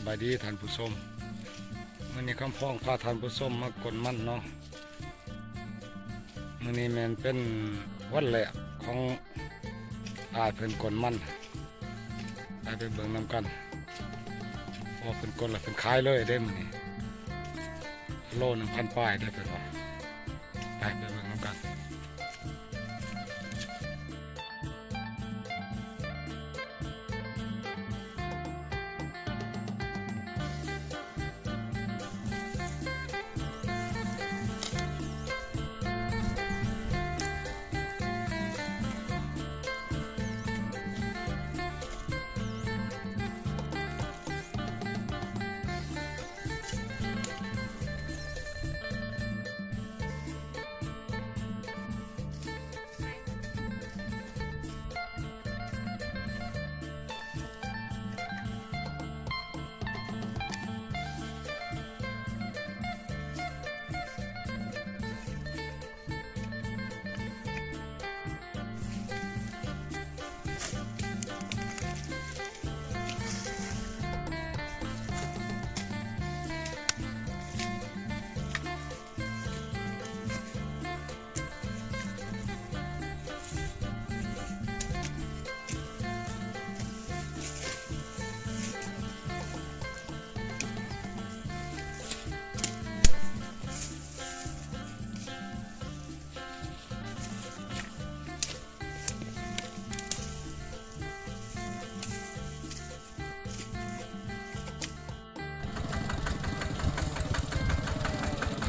ສະບາຍດີທ່ານຜູ້ຊົມ, ມື້ນີ້ຄຳພອງພາທ່ານຜູ້ຊົມມາກົນມັນເນາະ. ມື້ນີ້ແມ່ນເປັນວັນແລກຂອງອ້າຍເພິ່ນກົນມັນ, ໄປ ໄປເບິ່ງນຳກັນ. ເພາະວ່າເພິ່ນກົນແລ້ວເພິ່ນຂາຍເລີຍເດ້ມື້ນີ້, ໂລໜຶ່ງພັນປາຍເດ້ເພິ່ນວ່າ. ໄປ ໄປເບິ່ງນຳກັນ.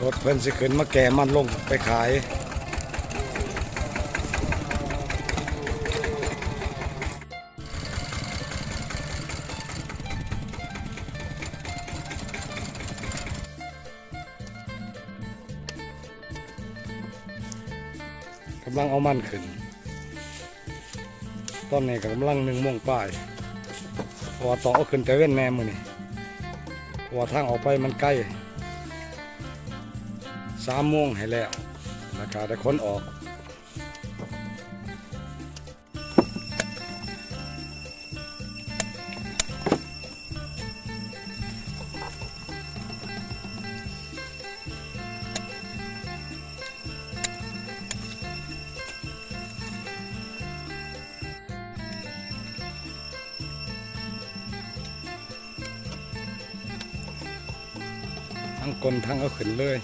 ລົດເພິ່ນຊິຂຶ້ນມາແກ່ມັນລົງໄປຂາຍ. ກຳລັງເອົາມັນຂຶ້ນ. ຕອນນີ້ກໍກຳລັງໜຶ່ງໂມງປາຍ, ເພາະວ່າຕ້ອງເອົາຂຶ້ນແຕ່ເວັນແດ່ມື້ນີ້, ເພາະວ່າທາງອອກໄປມັນໄກ. ສາມໂມງໃຫ້ແລ້ວ ແລ້ວກໍໄດ້ຂົນອອກ. ທັງກົນທັງເອົາຂຶ້ນເລີຍ.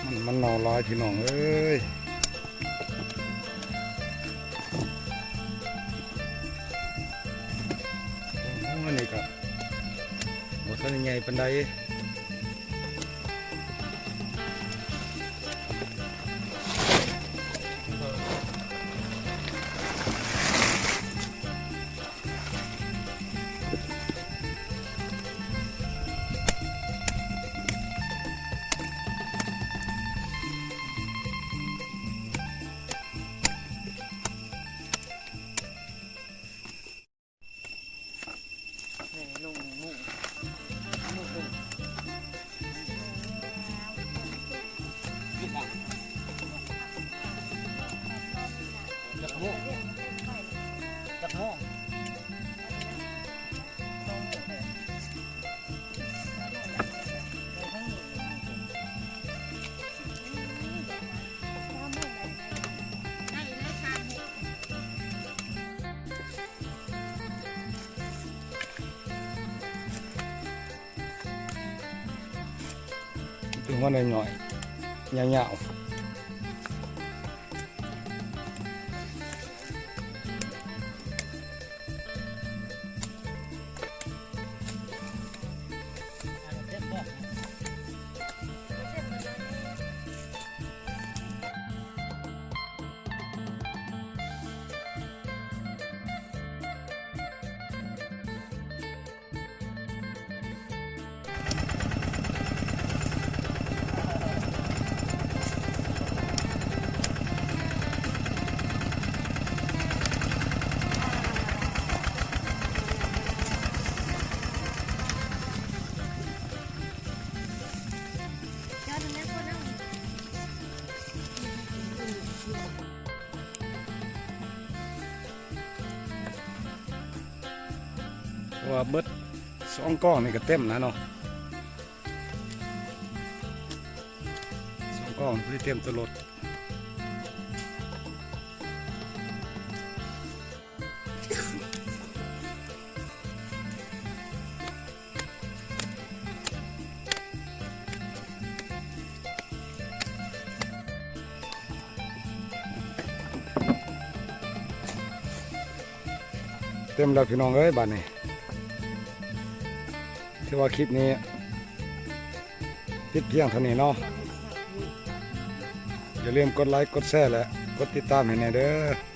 ມັນ ມັນເນົ່າຫຼາຍພີ່ນ້ອງເອີຍ. ອັນນີ້ກໍບໍ່ທັນໄດ້ໃຫຍ່ປານໃດ. ເປັນຫົວນ້ອຍໆ ຍາວໆ. ເພາະວ່າເບິດສອງກ້ອງນີ້ກໍເຕັມແລ້ວເນາະ ສອງກ້ອງນີ້ເຕັມຕົວລົດ. ເຕັມແລ້ວພີ່ນ້ອງເອີຍ ບາດນີ້ ຖືວ່າຄລິບນີ້ປິດພຽງເທົ່ານີ້ເນາະ. ຢ່າລືມກົດໄລ ກົດແຊ ແລະ ກົດຕິດຕາມໃຫ້ແດ່ເດີ້.